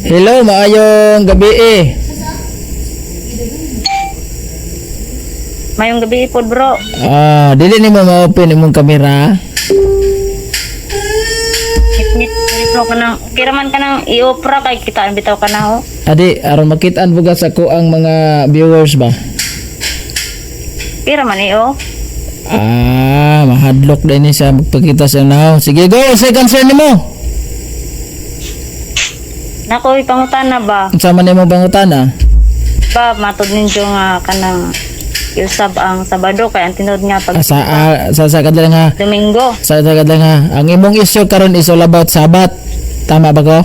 Hello, maayong gabi eh. Mayong gabi pod, bro. Ah, dili nimo ma-open imong kamera. Ngit bro ka nang kira man ka nang i-opera kay kitaan bitaw ka na ho. Adi, aron makitaan bugas ako ang mga viewers ba? Kira man i-o. Ah, mahadlok din ni siya magpakita sa nahaw. Sige, go, say concern nimo. Nako, ipangutana ba? Unsa man nimo pangutana? Ba matod ninyo nga kanang iusab ang Sabado kay ang tinuod nga pag Ah, sa kadlang ha. Domingo. Sa kadlang ha. Ang imong issue karon is all about Sabat. Tama ba ko?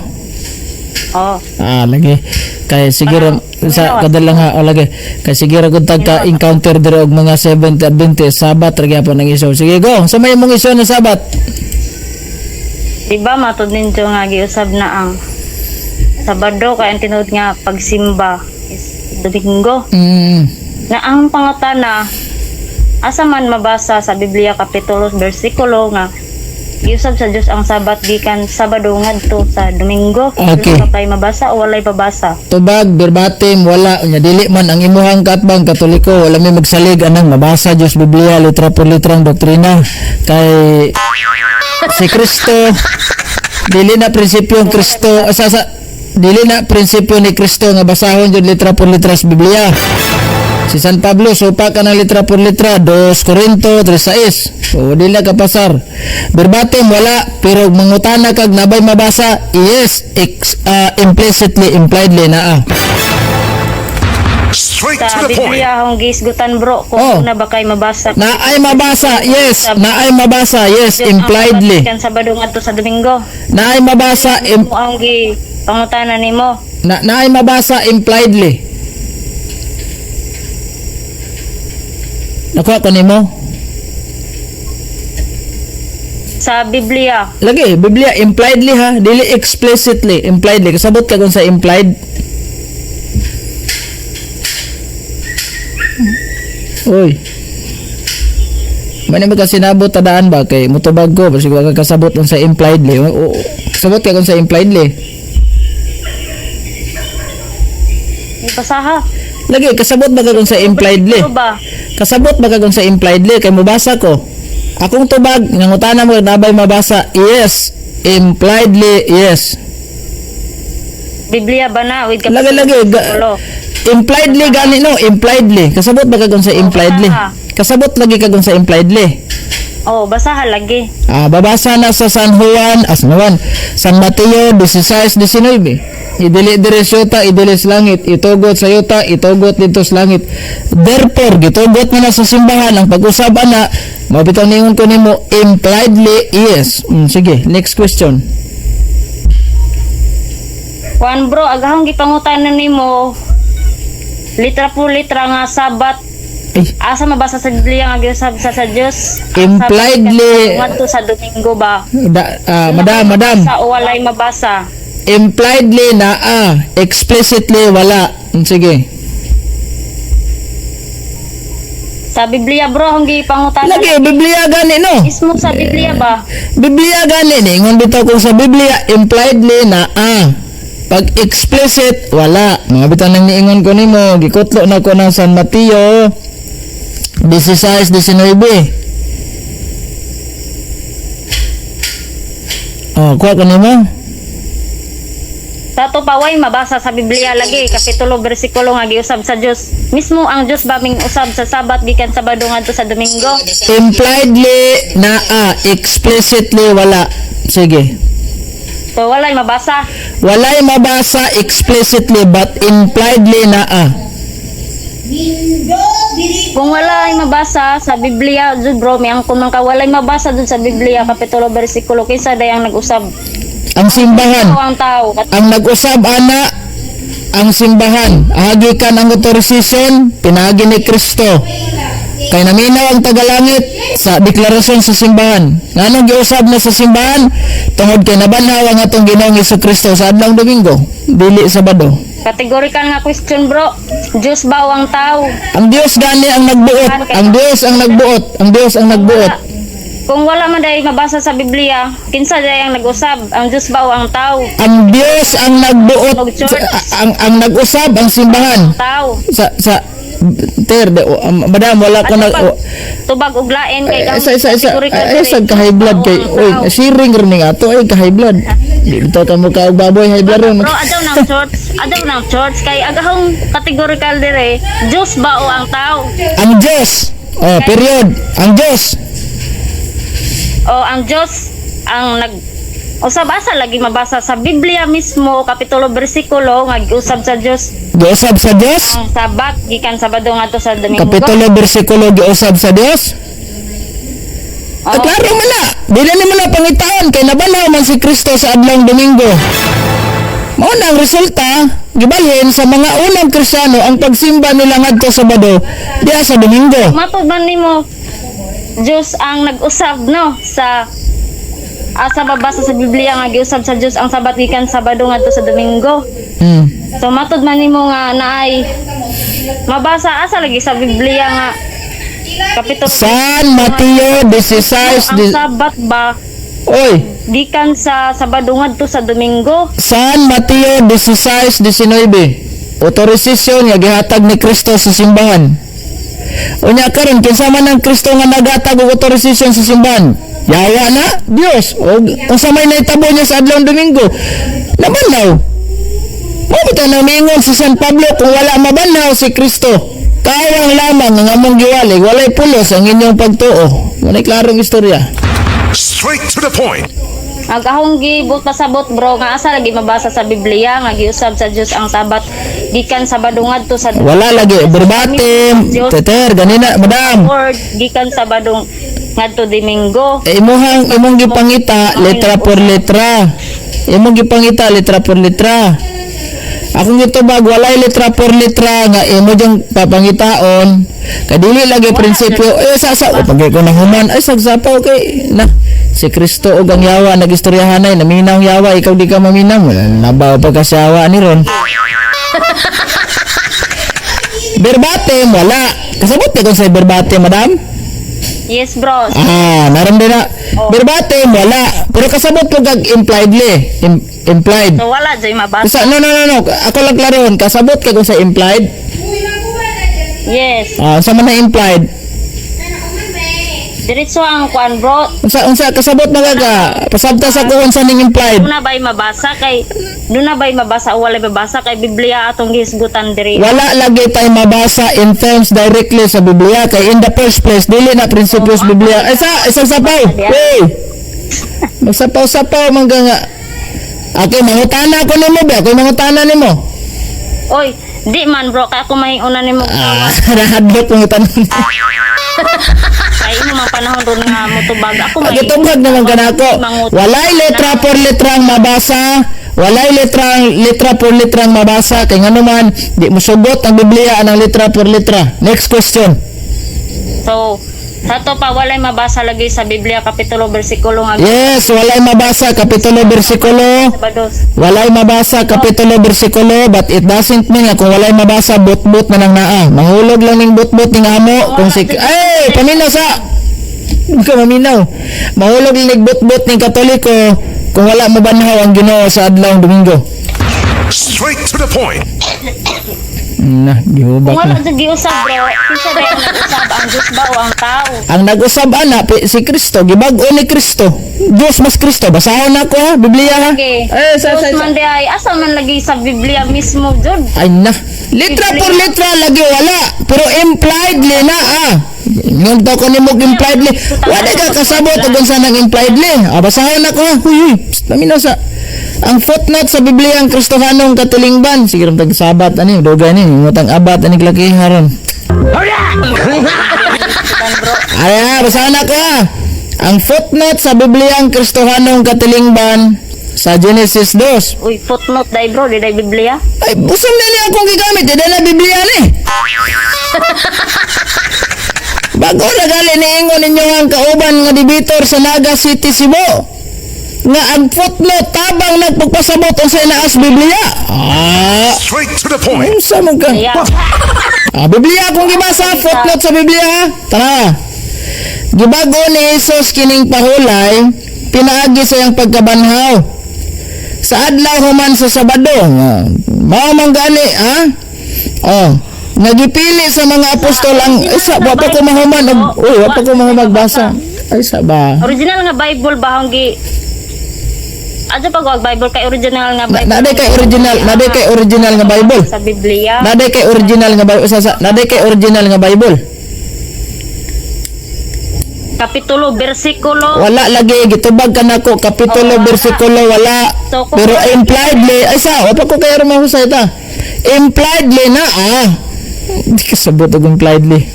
Oh. Ah, lagi. Kay siguro sa kadlang ha, o lagi. Kay siguro kung tagka encounter diri og mga Seventh Adventist, Sabat ra gyapon ang issue. Sige, go. Sa may imong issue na Sabat? Di ba matod ninyo nga giusab na ang Sabado kay ang tinuod nga pagsimba is Domingo. Na ang pangutana, asa man mabasa sa Biblia kapitulo bersikulo nga giusab sa Dios ang Sabat gikan Sabado ngadto sa Domingo? Okay. Wala kay mabasa o walay pabasa? Tubag verbatim wala nya, dili man ang imuhang katbang Katoliko, wala may magsalig anang mabasa Dios Biblia litra por litrang doktrina, kay si Kristo dili na prinsipyo ang Kristo, sa dili na prinsipyo ni Kristo nga basahon jud litra por litra sa Biblia. Si San Pablo supa ka ng litra por litra, 2 Corinto 3:6, so dili na kapasar verbatim, wala. Pero mangutana kag nabay mabasa, yes, implicitly, impliedly naa. Straight Sa to the point. Biblia akong giisgutan, bro, kung Oh. na ba kay mabasa Na ay mabasa, yes, na ay mabasa, yes, Diyos ang Sabat impliedly. gikan Sabado ngadto sa Domingo. Na ay mabasa Mo ang gi pangutana nimo. na ay mabasa impliedly. Nakuha ko nimo? Sa Biblia. Lagi, Biblia, impliedly ha, dili explicitly, impliedly. Kasabot ka kung sa implied? Uy. Mani mo kasi sinabot tadaan ba kay mutubag ko basig wa ka kasabot kung sa impliedly. O, kasabot ka kung sa impliedly? Basaha. Lagi, kasabot ba ka kung sa impliedly? Ano ba? Kasabot ba ka kung sa impliedly? Kay mubasa ko. Akong tubag, nangutana mo nabay mabasa. Yes, impliedly, yes. Biblia ba na with Lagi, lagi. bersikulo? Impliedly gani no, impliedly. Kasabot ba ka kung sa impliedly? Basaha. Kasabot lagi ka kung sa impliedly? Oh, basaha lagi. Ah, babasa na sa San Juan, San Juan, San Mateo 16:19. Idili diri sa yuta, idili sa langit, itugot sa yuta, itugot dito sa langit. Therefore, gitugot na sa simbahan ang pag-usab ana, mao bitaw ningon ko nimo impliedly, yes. Sige, next question. Kuan bro, agahong gipangutana nimo litra po litra nga Sabat. Ay. Asa mabasa sa Biblia nga giusab sa Dios? Impliedly- Ngadto sa Domingo ba? Da, madam, madam. Sa o walay mabasa? Impliedly na explicitly wala. Sige. Sa Biblia, bro, ang gipangutana. Lagi Biblia gani no. Mismo sa Biblia ba? Biblia gani ni ingon bitaw kung sa Biblia impliedly na Pag explicit wala. Mga bitaw nang niingon ko nimo, gikutlo na ko ng San Mateo 16:19. Oh, kuha ko nimo. Sa to pa way mabasa sa Biblia lagi kapitulo bersikulo nga giusab sa Dios. Mismo ang Dios ba ming usab sa Sabat gikan Sabado ngadto sa Domingo? Impliedly na explicitly wala. Sige. So walay mabasa. Walay mabasa explicitly but impliedly na. Kung wala ay mabasa sa Biblia, jud bro, may angkon man ka walay mabasa jud sa Biblia kapitulo bersikulo kinsa dayang nag-usab? Ang simbahan. Tao ang tao. Ang nag-usab ana ang simbahan. Agi kan ang authorization pinaagi ni Kristo. Kay naminaw ang tagalangit sa deklarasyon sa simbahan. Nganong giusab na sa simbahan? Tungod kay nabanhaw ang atong Ginoong Kristo sa adlawng Domingo, dili Sabado. Categorical nga question, bro. Diyos ba o ang tao? Ang Dios gani ang nagbuot. Ang Dios ang nagbuot. Ang Dios ang nagbuot. Kung wala man dahil mabasa sa Biblia, kinsa diay ang nag-usab? Ang Diyos ba o ang tao? Ang Dios ang nagbuot Og church. Ang nag-usab ang simbahan. Tao. Sa ter de, madam, wala ko nag Tubag, tubag og lain kay Ay, isa categorical ay, diri. sa ka-high blood kay Tao ang oy, tao. siring rin nga ato ay ka-high blood. Dito ka mo ka og baboy, high blood ron. Bro, adyaw ng church kay agahong categorical dire, Diyos ba o ang tao? Ang Diyos. Oh, period. Ang Diyos. O ang Diyos ang nag usab? Asa lagi mabasa sa Biblia mismo, kapitulo, bersikulo nga giusab sa Diyos Giusab sa Diyos. ang Sabat gikan Sabado ngadto sa Domingo? Kapitulo, bersikulo, giusab sa Diyos. Oo. Ah, klaro man na. Dili nimo na pangitaon kay nabanhaw man si Kristo sa adlong Domingo. Mao na ang resulta, gibalhin sa mga unang Kristiyano ang pagsimba nila ngadto Sabado diha sa Domingo. Matod man nimo Diyos ang nag-usab, no, sa asa mabasa sa Biblia nga giusab sa Diyos ang Sabat gikan Sabado ngadto sa Domingo? So matod man nimo nga naay mabasa, asa lagi sa Biblia nga kapitulo San Mateo 16 ang Sabat ba Oy, gikan sa Sabado ngadto sa Domingo? San Mateo 16:19. Otorisasyon nga gihatag ni Kristo sa simbahan. Unya karon, kinsa man ang Kristo nga nagatag og otorisasyon sa simbahan? Yawa na Dios. Og unsa may nahitabo niya sa adlawng Domingo? Nabanhaw. Mao bitaw nang miingon si San Pablo, kung wala mabanhaw si Kristo, kawang lamang ang among giwali, walay pulos ang inyong pagtuo. Walay klarong istorya. Straight to the point. Ang ahong gibot pasabot, bro, nga asa lagi mabasa sa Biblia nga giusab sa Dios ang Sabat gikan Sabado ngadto sa Wala lagi verbatim. Diyos. Teter ganina, madam. Word gikan Sabado ngadto Domingo. Eh, imuhang imong gipangita letra por letra. Imong gipangita letra por letra. Akong gitubag, walay letra por letra nga imo jang papangitaon. Kay dili lagi prinsipyo eh sa o pag ko nahuman ay sagsapaw kay na si Kristo ug ang yawa nagistoryahanay, naminaw ang yawa, ikaw di ka maminaw, wala nabaw pa ka sa yawa ni ron. Verbatim wala. Kasabot kung sa verbatim, madam? Yes, bro. Ah, naramdi na. Oh. Verbatim, wala. Pero kasabot ko kag impliedly. Implied. So wala jay mabasa. Sa, no, no, no, no. Ako lang klarohon. Kasabot ka kung sa implied. Yes. Ah, sa man na implied? Diretso ang kuan, bro. Unsa kasabot na ka? Pasabta sa ko unsa ning implied. Duna ba'y mabasa kay duna ba'y mabasa o walay mabasa kay Biblia atong gihisgutan diri? Wala lagi tayo mabasa in terms directly sa Biblia kay in the first place dili na prinsipyo sa Biblia. Ay sa isang sapaw. Hey. Magsapaw-sapaw man ka nga. Okay, mangutana ko nimo ba? Ako mangutana nimo. Oy, di man, bro, kay ako mahinguna nimo. Ah, nahadlok mong tanong. Kay imo mang panahon ron nga motubag ako may Pagitubag naman ka nako. Walay letra por letrang mabasa. Walay letra por letrang mabasa kay ngano man di mo sugot ang Biblia anang letra por letra. Next question. So, sa to pa, walay mabasa lagi sa Biblia kapitulo bersikulo nga Yes, walay mabasa kapitulo bersikulo. Sabado. Walay mabasa kapitulo bersikulo, but it doesn't mean nga kung walay mabasa butbut na nang naa. Mahulog lang ning butbut ning amo kung si ay paminaw sa. Hindi ka maminaw. Mahulog lang ning butbut ning Katoliko kung wala mabanhaw ang Ginoo sa adlawng Domingo. Straight to the point. Na, gihubak Kung wala na. jud giusab, bro, kinsa ba ang nag-usab, ang Diyos ba o ang tao? Ang nag-usab ana si Kristo, gibag-o ni Kristo. Diyos mas Kristo. Basahon na ako ha, Biblia ha. Okay. Eh, Diyos sa. Man di ay asa man lagi sa Biblia mismo jud? Ay na. Letra por letra lagi wala. Pero impliedly na ah. Ngayon daw ko ni mo impliedly. Wala ka kasabot kung saan ang impliedly. Ah, basahon ako ha. Huy, huy. Psst, paminaw sa ang footnote sa Biblia ang Kristohanong katilingban. Sige ram tag sabat ani, dugay ni, ngutang abat ani laki haron. Ay, ah, basahan ako ha. Ang footnote sa Biblia ang Kristohanong katilingban sa Genesis 2. Uy, footnote dai, bro, di dai Biblia. Ay, busan na niya akong gigamit. Di na Biblia ni. Bago na gali niingon ninyo ang kauban nga debater sa Naga City, Cebu. Nga ang footnote tabang nagpagpasabot unsay naas Biblia. Ah, Straight to the point. unsa man ka? Kaya Ah, Biblia akong gibasa, footnote sa Biblia ha. Tara. Gibago ni Jesus kining pahulay pinaagi sa iyang pagkabanhaw sa adlaw human sa Sabado. Mao man gani, ha? Oh, nagipili sa mga apostol ang isa wa pa ko mahuman uy, wa pa ko mahuman basa. Ay, sa ba? Original nga Bible ba ang gi Adto pa og Bible kay original nga Bible. Naday kay original nga Bible. Sa Biblia. Naday kay original nga Bible sa naday kay original nga Bible. Kapitulo, bersikulo. Wala lagi, gitubag ka nako kapitulo, Oh, wala. Bersikulo wala. So, Pero impliedly ay sa wa pa ko kay mahusay ta. Impliedly na ah. Di ka sabot og impliedly.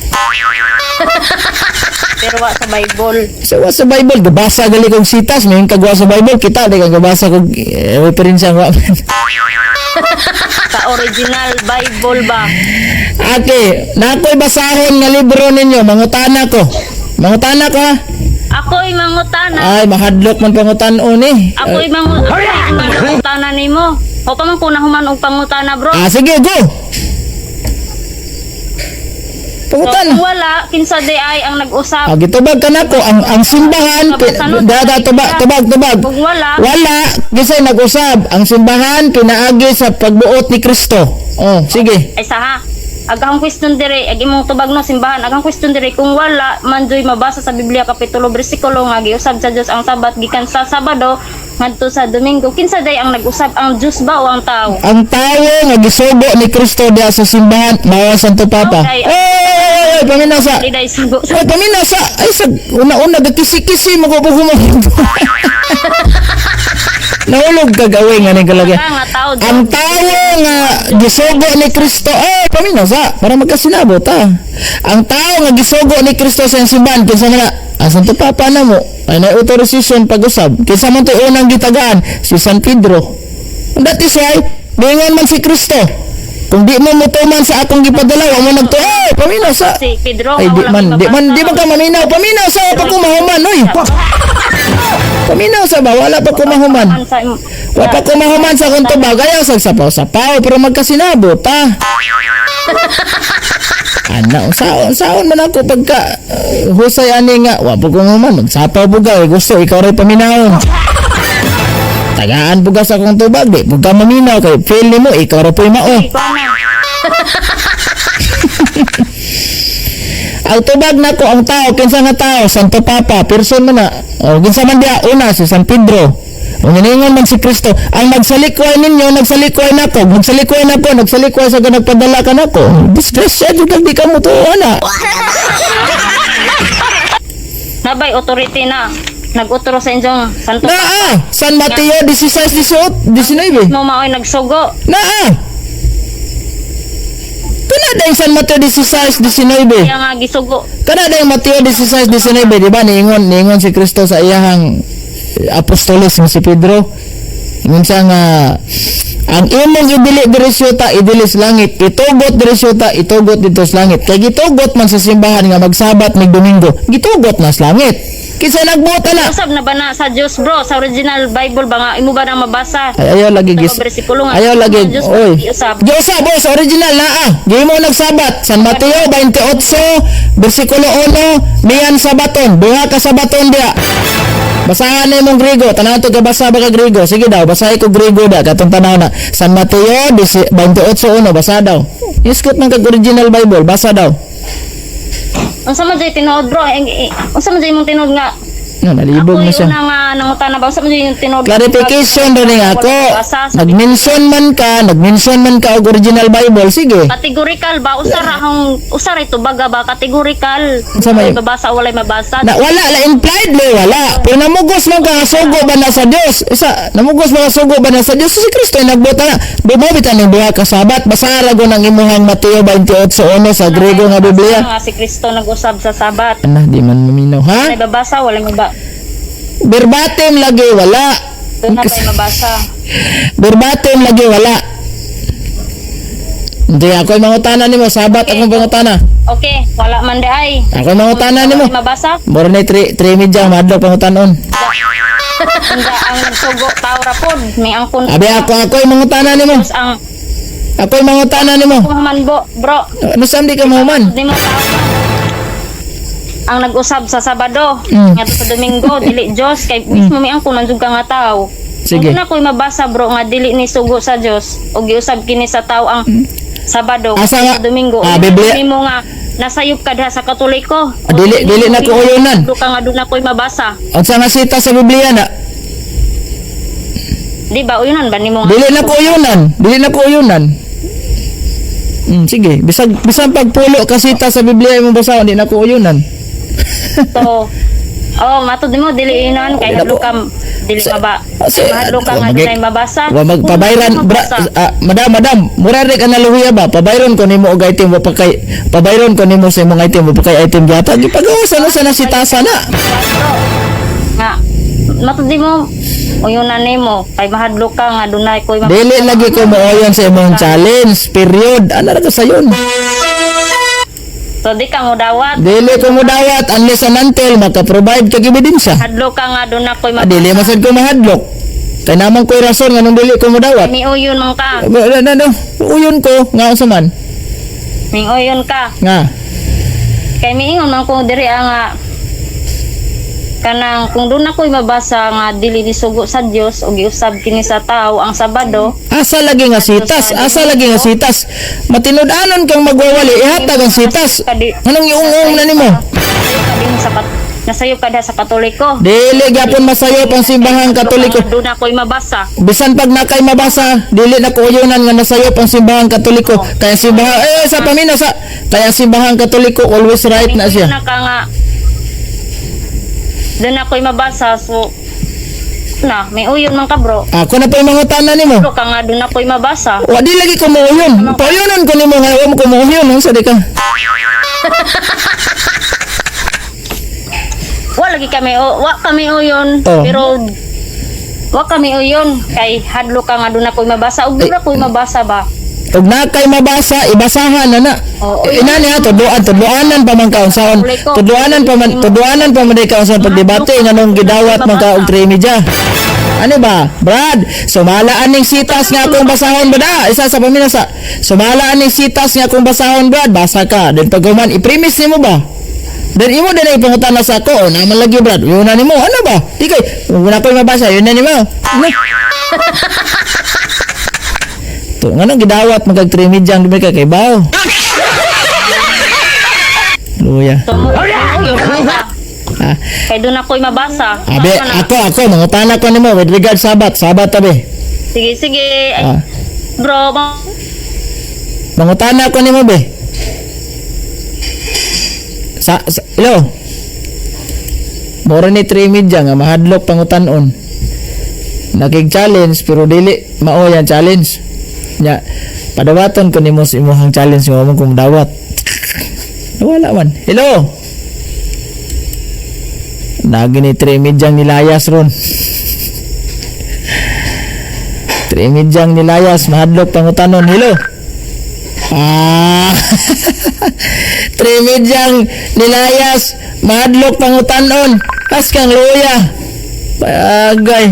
Pero wa sa Bible. So, wa sa Bible, gabasa gali kog sitas, may kagwa sa Bible, kita di ka gabasa kog referensya wa. Sa original Bible ba? Okay, nakoy basahon nga libro ninyo, mangutana ko. Mangutana ko ha? Ako'y mangutana. Ay, mahadlok man pangutan-on eh. Ako'y mangutana nimo. O pa man ko nahuman og pangutana, bro. Ah, sige, go. So, Pangutana. kung wala, kinsa di ay ang nag-usap? Ah, gitubag ka nako ang simbahan da, da, tubag tubag tubag. Kung wala, Wala, kisay nag-usab ang simbahan pinaagi sa pagbuot ni Kristo. Oh, sige. Ay sa ha. Agahang question dire, ag imong tubag no simbahan, agang question dire kung wala man joy mabasa sa Biblia kapitulo bersikulo nga giusab sa Dios ang Sabat gikan sa Sabado ngadto sa Domingo, kinsa day ang nag-usab, ang Dios ba o ang tao? Ang tawo nga gisugo ni Kristo diha sa simbahan mao ang Santo Papa. Okay. Oy, oy, oy, oy, paminaw sa. Di day sugo sa Oy, paminaw sa. Ay sa una-una gakisi-kisi mo ko po. Nahulog ka gawin nga ning kalagay. nga tao. Ang tawo nga gisugo ni Kristo, ay paminaw sa para magkasinabot ta. Ang tawo nga gisugo ni Kristo sa simbahan kinsa man na? Ang Santo Papa na mo. Ay na authorization pag-usab. Kinsa man to'y unang gitagaan? Si San Pedro. And that is why ningon man si Kristo. Kung di mo mutuman sa akong gipadala, wa mo nagtuo. Ay, paminaw sa. Si Pedro Ay, nga di wala man, di man, gibabasa. di man ka maminaw. Paminaw sa, pa ko mahuman, oy. Paminaw sa ba, wala pa ko mahuman. Man sa Wa pa ko mahuman sa akong tubag, ayaw sa sapaw-sapaw, pero magkasinabot, ta. Ana, saon, saon man ako pagka husay ani nga, wa pa ko mahuman, magsapaw bugaw, eh, gusto, ikaw rin paminaw. Tagaan bugaw sa akong tubag, di, buga maminaw, kay feel nimo, ikaw rin po'y mao. Ikaw na. Ang tubag nako ang tao, kinsa nga tao, Santo Papa, person man na. O kinsa man diha una si San Pedro. O niningon man si Kristo, ang nagsalikway ninyo, nagsalikway nako, nagsalikway nako, nagsalikway sa nagpadala ka nako. Disgrasya jud kag di ka mo tuo na. Nabay authority na. Nag-utro sa inyong Santo Naa, San Mateo 16, 18, 19. mo mao'y nagsugo. Naa. Kana dayong San Mateo 16, 19. Kaya nga gisugo. Kana dayong Mateo 16, 19, di ba? Niingon, niingon si Kristo sa iyahang apostoles nga si Pedro. Ingon siya nga ang imong idili diri sa yuta, idili sa langit. Itugot diri sa yuta, itugot dito sa langit. Kay gitugot man sa simbahan nga magsabat mig Domingo, gitugot na sa langit. Kinsa nagbuot ana? Usab na ba na sa Dios, bro? Sa original Bible ba nga imo ba na mabasa? Ay, ayaw lagi gis. Sa bersikulo nga, Ayaw lagi. Diyos Oy. giusab. Diyos bo sa original na ah. Gihimo nagsabat. San Mateo 28 bersikulo 1, miyan sabaton, duha ka sabaton diya. Basahan na imong Grigo, tanaw to gabasa ba ka Grigo? Sige daw, basahin ko Grigo da katong tanaw na. San Mateo 28:1, basa daw. Iskot man kag original Bible, basa daw. Unsa man jay tinuod, bro? Unsa man jay imong tinuod nga? No, nalibog Ako na yung siya. una nga nangutana ba? Unsa man jay yung tinuod? Clarification rin nga ako. Basa sa Nag-mention man ka, nag-mention man ka og original Bible, sige. Categorical ba? Usara hang usara ito baga ba categorical? Unsa may- Walay mabasa o walay mabasa. Na wala la implied le wala. Pero namugos man ka nga sugo ba na sa Dios? Isa namugos man ka sugo ba na sa Dios? Si Kristo ay nagbuta na. Bumabit ang duha ka Sabat. Basa ra go ng imuhang Mateo 28:1 sa Grego nga Biblia. Nga si Kristo nag-usab sa Sabat. Ana di man maminaw ha? Walay mabasa, walay maba. Verbatim lagi wala. Doon na ba'y mabasa? Verbatim lagi wala. Hindi ako yung mangutana nimo, Sabat akong pangutana. Okay, wala man di ay. Ako yung mangutana nimo. Walay mabasa? Mura na tri tri media madlok pangutanon. Unda ang nagsugo tao ra pod, may angkon. Abi ako yung mangutana nimo. Tapos ang Ako yung mangutana nimo. kumaman bo, bro. Ano sam di ka mahuman? Di mo tao. Ang nag-usab sa Sabado ngadto sa Domingo dili Dios, kay mismo miangkon man jud ka nga tao. Sige. Kung na ko'y mabasa, bro, nga dili ni sugo sa Dios o giusab kini sa tao ang Sabado Asa nga? sa Domingo. Ah, Biblia- Nimo nga nasayop ka diha sa Katoliko. Ah, dili na ko uyunan. Do ka nga doon na ko'y mabasa. Unsa nga sita sa Biblia na? Di ba uyunan ba nimo nga? Dili na ko uyunan. Dili na ko uyunan. Sige, bisag bisan pagpulo ka sita sa Biblia imong basahon, di na ko uyunan. So, oh, matod mo dili uyunan kay Dili na hadlo ko. ka dili maba. Mahadlo ka nga dunay mabasa. Wa magpabayran bra, Mabasa. ah, madam, madam, mura rin analohiya ba? Pabayron ko nimo og item wa pa kay pabayron ko nimo sa imong item wa pa kay item gihatag. Ipagawasan na sana si tasa na. Nga matod mo uyunan nimo kay mahadlo ka nga dunay ko'y mabasa. Dili lagi ko mooyon sa imong challenge period. Ana ra ka sayon. So di ka mo dawat. Dili ko mo dawat unless and until maka-provide kag ebidensya. Hadlo ka nga doon ako'y Ah, dili masad ko mahadlok. Kay naman ko'y rason nga nung dili ko mo dawat. Miuyon man ka. Ano, ano, uyon ko nga unsa man. Miuyon ka. Nga. Kay miingon man ko diri ang nga kanang kung doon ako'y mabasa nga dili ni sugo sa Dios o giusab kini sa tao ang Sabado. Asa lagi nga sitas, asa lagi nga sitas. Matinud-anon kang magwawali, ihatag ang sitas. Anong iungong na nimo? Nasayop ka din sa nasayop ka diha sa Katoliko. Dili gyapon masayop ang simbahang Katoliko. Doon ako'y mabasa. Bisan pag nakay mabasa, dili na ko uyunan nga nasayop ang simbahang Katoliko. Kaya simbahan eh sa pamina sa kaya simbahang Katoliko always right na siya. Na ka nga doon ako'y mabasa, so na may uyon man ka, bro. Ako na pa yung mga tanan nimo. Bro ka nga doon ako'y mabasa. Wa di lagi ko muuyon. Pauyunan ko nimo nga wa mo ko muuyon unsa di ka. Wa lagi kami o wa kami uyon Oh. pero wa kami uyon kay hadlo ka nga doon ako'y mabasa ug doon ako'y mabasa ba. Ug na kay mabasa, ibasahan na na. Oo. Ina niya tuduan, tuduanan pa man ka unsaon. Tuduanan pa man di ka unsaon pagdebate nganong gidawat man ka og media. Ano ba? Brad, sumala aning sitas nga akong basahon ba da? Isa sa paminasa. Sumala aning sitas nga akong basahon, Brad. Basa ka. Then pag human, i-premise nimo ba? Then imo din ay pangutana sa ako. O, naman lagi, Brad. Yun na nimo. Ano ba? Di kay, wala ko'y mabasa. Yun na nimo. Ano? To, nganong gidawat magkag trimidyang di ba ka kay baw? Luya. So mo uyon man ka Ha? kay doon ako'y mabasa. Abe, Ano na? ako, mangutana ko nimo with regard sabat, sabat tabi. Sige, sige. Ay, Ah. bro, Mangutana ko nimo be. Sa hello. Mura ni trimidya nga mahadlok pangutanon. Nakig challenge pero dili mao yan challenge. Nya padawaton ko nimo sa imong challenge nga mo kung dawat. Wala man. Hello. Nagi ni trimidyang nilayas ron. Trimidyang nilayas mahadlok pangutanon. Hello. Ah. Trimidyang nilayas, mahadlok pangutanon. Pas kang luya. Bagay.